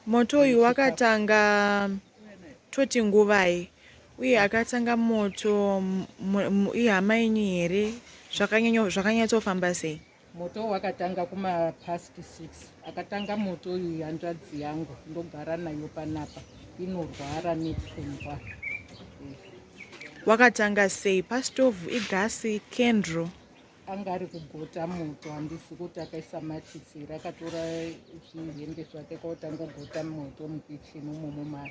Moto uyu wakatanga toti nguvai uye akatanga moto ihama yenyu here zvakanyatsofamba sei? Moto wakatanga kuma past 6. Akatanga moto uyu hanzvadzi yangu ndogara nayo panapa inorwara nepfungwa. Wakatanga sei? Pastovhu, igasi, kendro? Anga ari kugota moto, handisi kuti akaisa machisi here, akatora zvihembe zvake kwautanga kugota moto mukichini umomo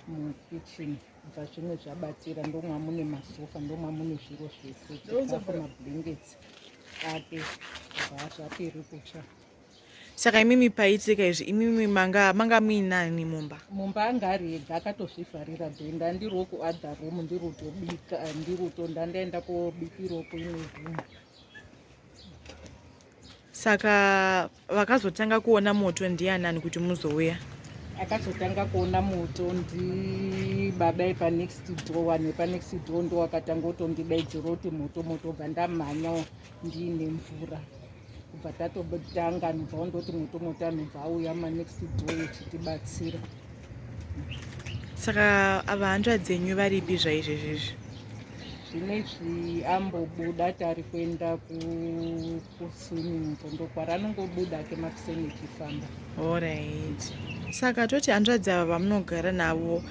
mukichini bva zvimwe zvabatira ndomwa mune masofa ndomwa mune zviro zvese chikafu mablankets ake bva zvaperi kutsva. Saka imimi paitika izvi imimi manga manga muinani mumba? Mumba anga ari ega akatozvivharira dhenda ndiriwo kuother room ndiri kutobika ndiri kuto ndandaenda kobikirawo kuimwe room. Saka vakazotanga kuona moto ndianani kuti muzouya? Akazotanga kuona moto ndibaba epanext door, vanhu vepanext door ndo wakatanga kutondidaidzira kuti moto moto bva ndamhanyawo ndiine mvura kubva tatotanga anobva wandoti moto moto anobva auya manext door echitibatsira. Saka ava hanzvadzi dzenyu varipi zvaizvezvizvi? Zvinezvi ambobuda tari kuenda kuswimming pool ndokwaranongobuda ke makuseni echifamba. Alright. Saka toti hanzvadzi ava vamunogara navo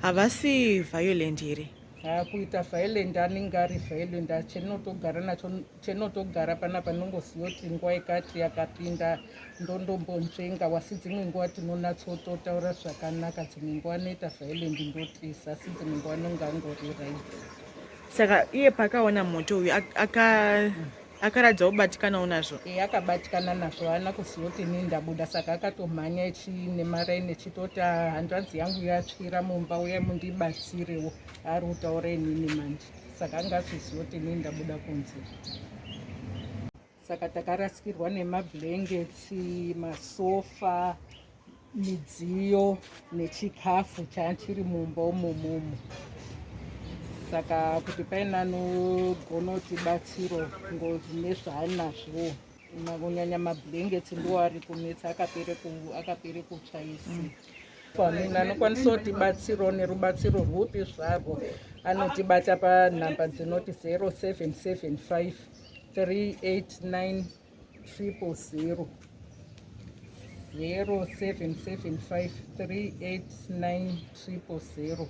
havasi violent here? Haa kuita violent anenge ari violent chenotogara nacho chenotogara panapa ndongoziva kuti nguva ikati yakapinda ndondombonzvenga wasi dzimwe nguva tinonatsototaura zvakanaka dzimwe nguva anoita violent ndotisa asi dzimwe nguva anonge angori right. Saka iye paakaona moto uyu akaratidza kubatikanawo nazvo? E, akabatikana nazvo haana kuziva kuti ini ndabuda saka akatomhanya echinemaraini echitoti hanzvadzi yangu yatsvira mumba uyai mundibatsirewo ari kutaura inini manje saka anga achiziva kuti inini ndabuda kunze. Saka takarasikirwa nemablankets, masofa, midziyo nechikafu chachiri mumba umomomo. Saka kuti paine anogona kutibatsiro ngozi nezvaanazvo kunyanya mablankets ndiwo ari kunetsa akapere kutsva isi. Munhu anokwanisa kutibatsirawo nerubatsiro rwupi zvarwo anotibata panhamba dzinoti 0775 389 000 0775 389 000.